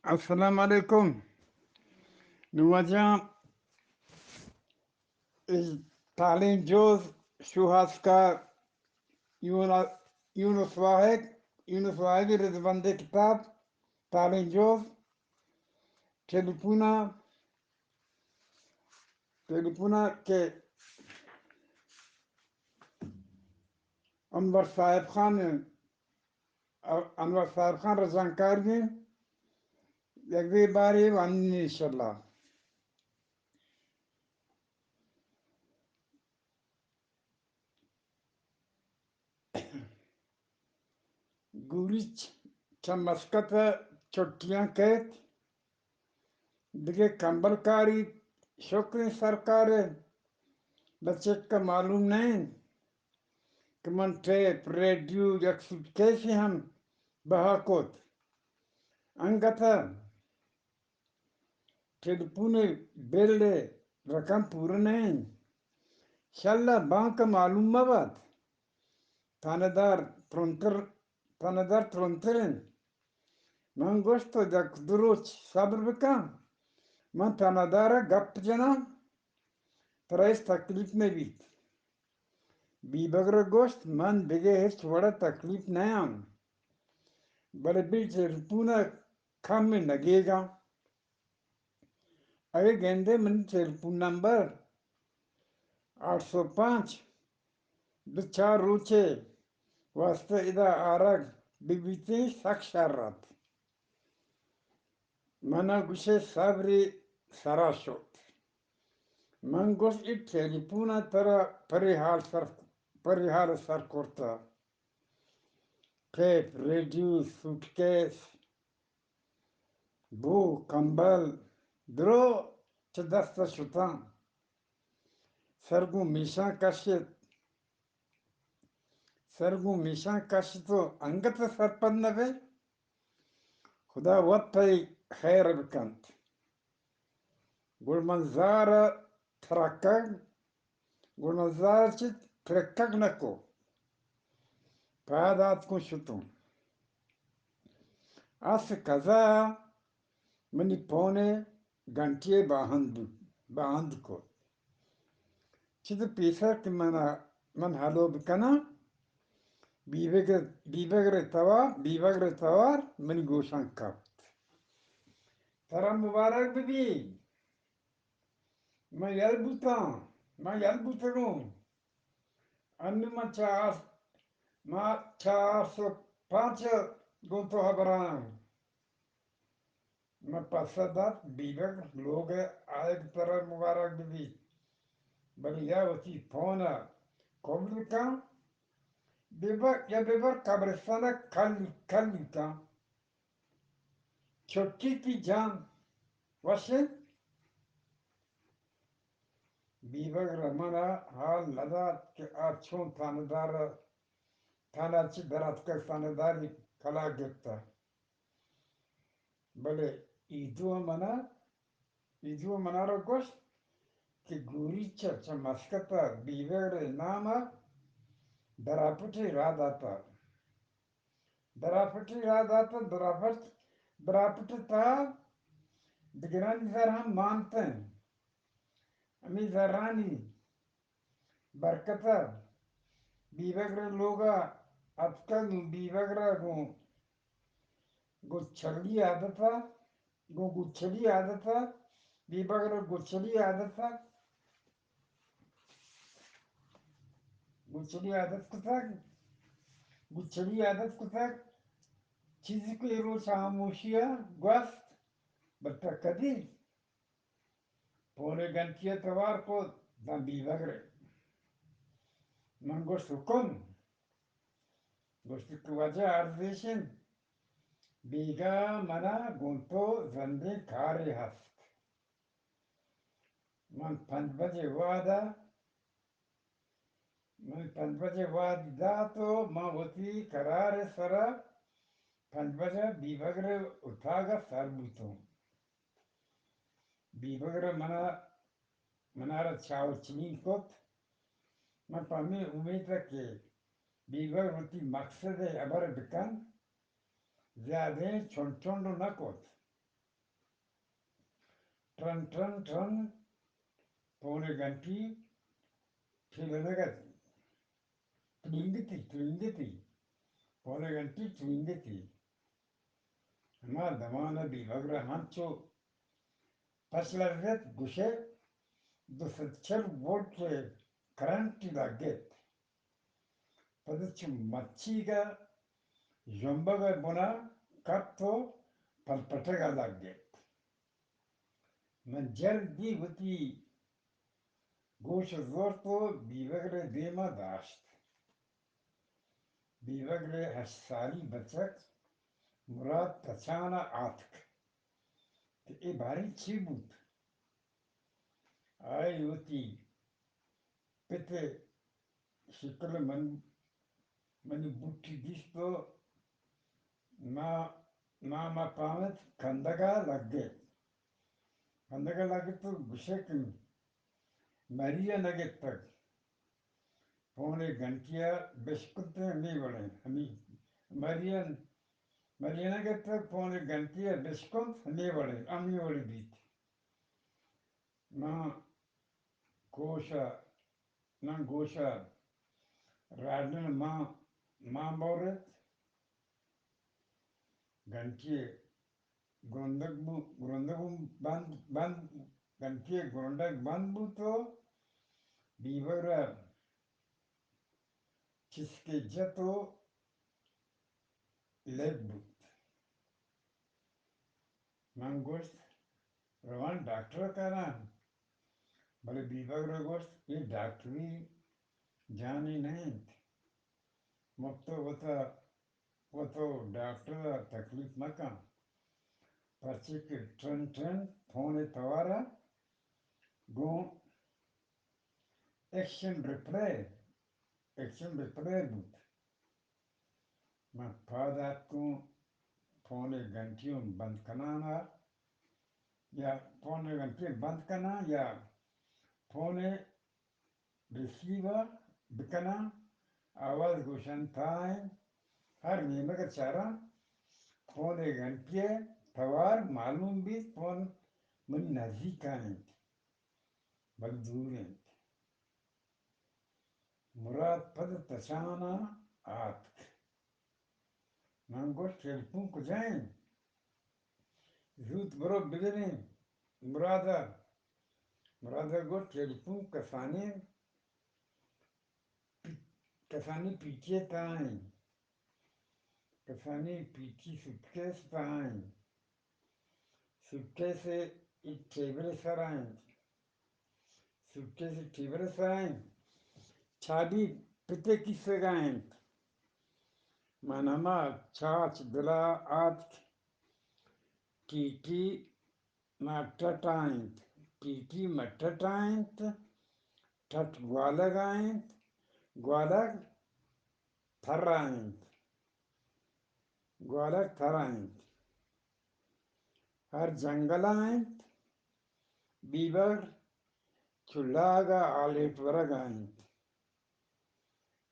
السلام علیکم۔ نوں واجہ، اے تالیں جوز شوہازکار یونا-، یونس واحد، یونس واحد رضبندے کتاب، تالیں جوز، ٹیلیفونا، ٹیلیفونا کہ انور صاحب خان، انور صاحب خان رضانکار دیں، یک دے بارے وانین انشاءاللہ۔ گوریچ چہ مسقط ءَ چھٹیاں کئیت، دگہ کمبل کاریت، شکریں سرکار ءَ بچک ءَ معلوم نہ انت کہ من ٹیپ، ریڈیو، یک سوٹ کیسے ہم بہا کت۔ انگت ءَ ٹیلیفون ءِ بل ءِ رقم پورا نہ انت۔ شل ءَ بانک ءَ معلوم مہ بات۔ تانہ دار ترندتر، تانہ دار ترندتر انت۔ من گوشت، تو یک دو روچ صبر بکن، من تانہ دار ءَ گپ جناں، ترا ہچ تکلیف نہ بیت۔ بیبگر ءَ گوشت، من دگہ ہچ وڑ ءَ تکلیف نیاں، بلے بل ٹیلیفون ءَ کم نگیگاں۔ اگہ گندے منی ٹیلیفون نمبر آٹھ سو پانچ، دو چار روچے واسطہ ادا آرگ بہ بیتیں، سک شر ات۔ من ءَ گوشے صبرے سرا شت۔ من گوشت، اے ٹیلیفون ءَ ترا پرے حال سر، پرے حال سر کرتہ؟ ٹیپ، ریڈیو، سوٹ کیس، بو، کمبل، درو چہ دست ءَ شتاں۔ سر گوں میشاں کشت، سر گوں میشاں کشت و انگت ءَ سرپد نہ بئے۔ خدا وت تئی خیر بکنت۔ گڑا من زار ءَ ترکگ، گڑا من زار ءَ چہ ترکگ نہ کو۔ پاد آتکوں شتوں۔ آس کزا منی پون ءِ گھنٹی ءَ باہند بوت، باہند کت۔ چد پیسر کہ من، من ہلو بکناں، بیبگر، بیبگر ءِ توار، بیبگر ءِ توار منی گوشاں کپت۔ ترا مبارک بہ بی۔ من یل بوتاں، من یل بوتگوں۔ انوں من چہ آس، ما چہ آس و پانچ گوں تو ہبراں۔ من پسہ دات، بیبگر لوگ ءَ آیگ ترا مبارک بہ بیت، بلے یا وتی پون ءَ قبول کن، ببر یا ببر قبرستان ءَ کل، کل کن۔ چھٹی تی جان وش انت؟ بیبگر ءَ من ءَ حال نہ دات کہ آ چون تھانہ دار ءَ، تھانہ چہ در اتکگ، تھانہ داری کلاگ گپتہ۔ بلے ایدو ءَ من ءَ، ایدو ءَ من ءَ را گوشت کہ گوریچ ءَ چہ مسقط ءَ بیبگر ءِ نام ءَ دراپٹے راہ داتہ۔ دراپٹے راہ داتہ، دراپٹ، دراپٹ ءِ تہا دگرانی زر ہم مانتہ۔ ہمے زرانی برکت ءَ بیبگر ءِ لوگ ءَ اتکگ، بیبگر ءَ گوں، گوں چلی عادت ءَ، گوں گچلی عادت ءَ، بیبگر ءَ گچلی عادت ءَ، گچلی عادت کتگ، گچلی عادت کتگ، چیزی کہ اے روچ ہاموشی ءَ گوست، بلے کدی پون ءِ گھنٹی ءَ توار کت، داں بیبگر ءَ۔ من گوشت، حکم؟ گوشت کہ واجہ عرض ایش انت، بیگاہ من ءَ گوں تو زندیں کارے ہست۔ من پنچ بجے وہد ءَ، من پنچ بجے وہد دات و من وتی قرار ءِ سرا پنچ بجہ بیبگر ءِ اتاگ ءَ سر بوتوں۔ بیبگر ءَ من ءَ، من ءَ را چاو چنین کت۔ من پہ ہمے امیت ءَ کہ بیبگر وتی مقصد ءِ ہبر بکنت، زیادیں چنڈ چنڈ نہ کت۔ ٹرن ٹرن ٹرن، پون ءِ گھنٹی ٹھیلنگ ءَ ات۔ ٹرینگتی، ٹرینگتی، پون ءِ گھنٹی ٹرینگتی۔ ہما دمان ءَ بیبگر ءَ ہنچو پچ لرزت، گوشئے دو سد چل وولٹ ءِ کرنٹ لگت۔ پدا چو مچیگ ءِ ژمبگ ءِ بنا کپت و پلپٹگ ءَ لگت۔ من جلدی وتی گوش زرت و بیبگر ءِ دیما داشت۔ بیبگر ءِ ہشت سالی بچک مراد تچان ءَ آتک کہ اے باریں چی بوت؟ آئی وتی پت ءِ شکل من، منی بوٹی دیست و ما، ما، ما پامت کندگ ءَ لگت۔ کندگ ءَ لگت و گوشت کہ مری ءَ نہ گپتگ۔ پون ءِ گھنٹی ءَ بشکنت ہمے وڑیں، ہمے مری ءَ، مری ءَ نہ گپتگ، پون ءِ گھنٹی ءَ بشکنت ہمے وڑیں، ہمے وڑیں بیت۔ من گوش ءَ، من گوش ءَ راڈن مان، مان بورت۔ گھنٹی ءِ گرندگ بو-، گرندگ بو-، بند، بند، گھنٹی ءِ گرندگ بند بوت و بیبگر ءَ چسکے جت و لگ بوت۔ من گوشت، رواں ڈاکٹر ءَ کاراں۔ بلے بیبگر ءَ گوشت، اے ڈاکٹری جانے نہ انت۔ مپت ءَ وتا، وت و ڈاکٹر ءَ تکلیف مکن۔ پرچے کہ ٹرن ٹرن پون ءِ توار ءَ گوں ایکشن ریپلے، ایکشن ریپلے بوت۔ من پاد آتکوں، پون ءِ گھنٹی ءَ بند کناں ءَ، یا پون ءِ گھنٹی ءَ بند کناں یا پون ءِ ریسیو ءَ بکناں، آواز گوشاں تھا انت، ہر نیمگ ءَ چاراں، پون ءِ گھنٹی ءِ توار معلوم بیت، پون منی نزیک ءَ انت، بلے دور انت۔ مراد پد تچان ءَ آتک۔ من گوشت، ٹیلیفون کجا انت؟ زوت برو بگریں مراد ءَ۔ مراد ءَ گوشت، ٹیلیفون کسانیں، پی-، کسانیں پیٹی ءِ تہا انت۔ کسانیں پیٹی، سوٹکیس تہا انت۔ سوٹکیس ءِ ٹیبل ءِ سرا انت۔ سوٹکیس ءِ ٹیبل ءِ سرا انت۔ چابی پت ءِ کیسگ ءَ انت۔ من ہما چاچ دل ءَ آتک۔ ٹیٹی ماں ٹٹ ءَ انت۔ ٹیٹی ماں ٹٹ ءَ انت۔ ٹٹ گوالگ ءَ انت۔ گوالگ تھر ءَ انت۔ گوالگ تھر ءَ انت۔ ہر جنگل ءَ انت۔ بیبگر چو لاگ ءَ آلیٹ ورگ ءَ انت۔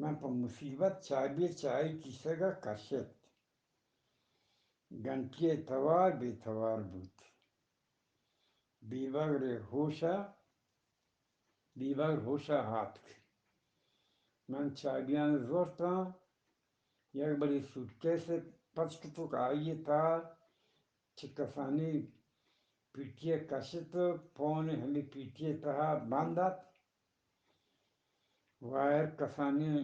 من پہ مصیبت چابی ءَ چہ آئی کیسگ ءَ کشت۔ گھنٹی ءِ توار بے توار بوت۔ بیبگر ءِ ہوش ءَ، بیبگر ہوش ءَ آتک۔ من چابیاں زرتاں، یک برے سوٹکیس ءَ پچ کتگ، آئی ءِ تہا چہ کسانیں پیٹی ءَ کشت، پون ہمے پیٹی ءِ تہا بند ات۔ وائر کسانیں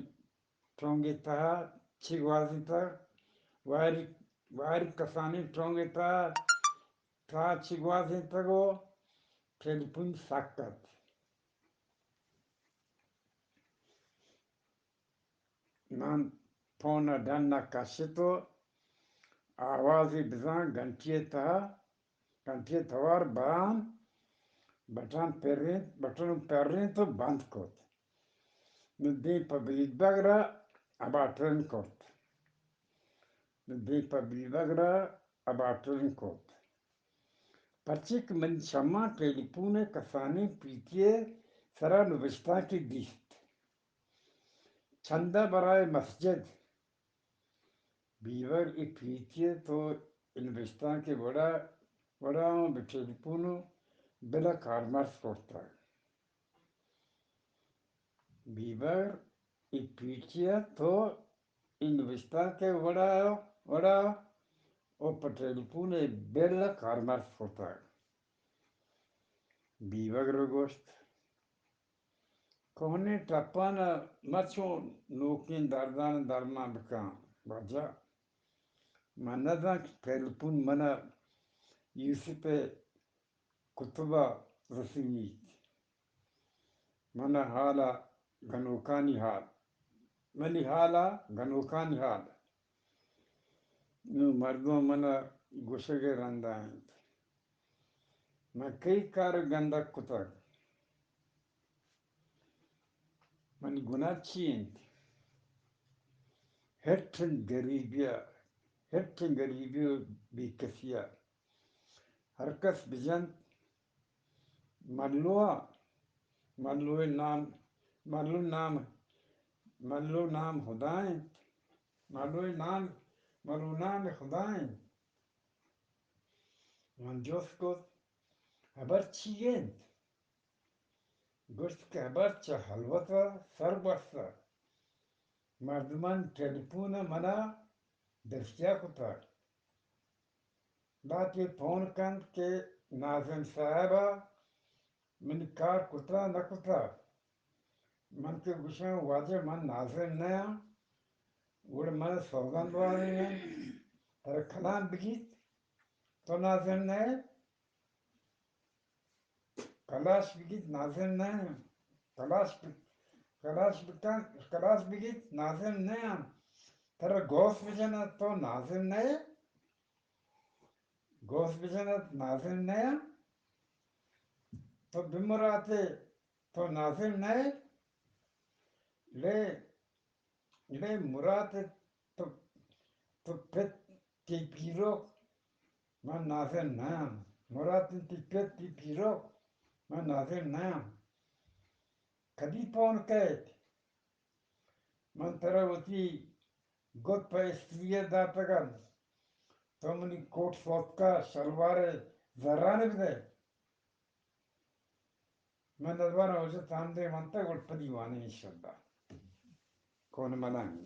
ٹونگ ءِ تہا چہ گوازینتگ، وائر، وائر کسانیں ٹونگ ءِ تہا، تہا چہ گوازینتگ و ٹیلیفون سک ات۔ من پون ءَ ڈن ءَ کشت و آوازے بزاں گھنٹی ءِ تہا، گھنٹی ءِ توار بران، بٹن پرینت، بٹن پرینت و بند کت۔ نوں دیم پہ بیبگر ءَ ابا ٹرن کرت۔ نوں دیم پہ بیبگر ءَ ابا ٹرن کرت۔ پرچے کہ منی چماں ٹیلیفون ءِ کسانیں پیٹی ءِ سرا نبشتانکے دیست۔ چندہ برائے مسجد۔ بیبگر، اے پیٹی ءَ تو نبشتانکے وڑا، وڑا اوں بہ ٹیلیفون ءَ بل ءَ کارمرز کرتگ۔ بیبگر، اے پیٹی ءَ تو اے نبشتانک ءِ وڑا، وڑا او پہ ٹیلیفون ءِ بل ءَ کارمرز کرتگ۔ بیبگر ءَ گوشت، کوہنیں ٹپان ءَ مچو نوکیں دردان ءَ درمان بکن۔ واجہ، من نہ زان کہ ٹیلیفون من ءَ یوسف ءِ کتب ءَ رسینیت۔ من ءَ حال ءَ گنوکانی حال، منی حال ءَ گنوکانی حال۔ نوں مردم من ءَ گوشگ ءِ رند ءَ انت، من کئی کار گندگ کتگ؟ منی گناہ چی انت؟ ہٹ انت گریبی ءَ، ہٹ انت گریبی ءُ بے کسی ءَ۔ ہر کس بجنت ملو ءَ، ملو ءِ نام، ملو نام، ملو نام خدا انت۔ ملو ءِ نام، ملو نام خدا انت۔ من جست کت، ہبر چی انت؟ گوشت کہ ہبر چہ ہلوت ءَ سر بستہ۔ مردمانی ٹیلیفون ءَ من ءَ درشتیا کتگ۔ لہتے پون کنت کہ ناظم صاحب ءَ منی کار کتہ نہ کتہ۔ من کہ گوشاں، واجہ، من ناظم نہ آں، گڑا من سوگند وارین انت، ترا کلام بگیت، تو ناظم نہ ئے؟ کلاش بگیت، ناظم نہ آں۔ کلاش ب-، کلاش بکن، کلاش بگیت، ناظم نہ آں۔ ترا گوس بجنت، تو ناظم نہ ئے؟ گوس بجنت، ناظم نہ آں۔ تو بمراتے، تو ناظم نہ ئے؟ لے، لے مرات، تو، تو پت، تئی پیرک، من ناظم نہ آں۔ مرات، تئی پت، تئی پیرک، من ناظم نہ آں۔ کدی پون کئیت؟ من ترا وتی گد پہ استری ءَ داتگ انت، تو منی کوٹ سوتکا شلوار ءِ زران ءَ بدئے۔ من نزاناں، واجہ تام دے ونتگ، گڑا پدی وانیں انشاءاللہ۔ کون ملانگ۔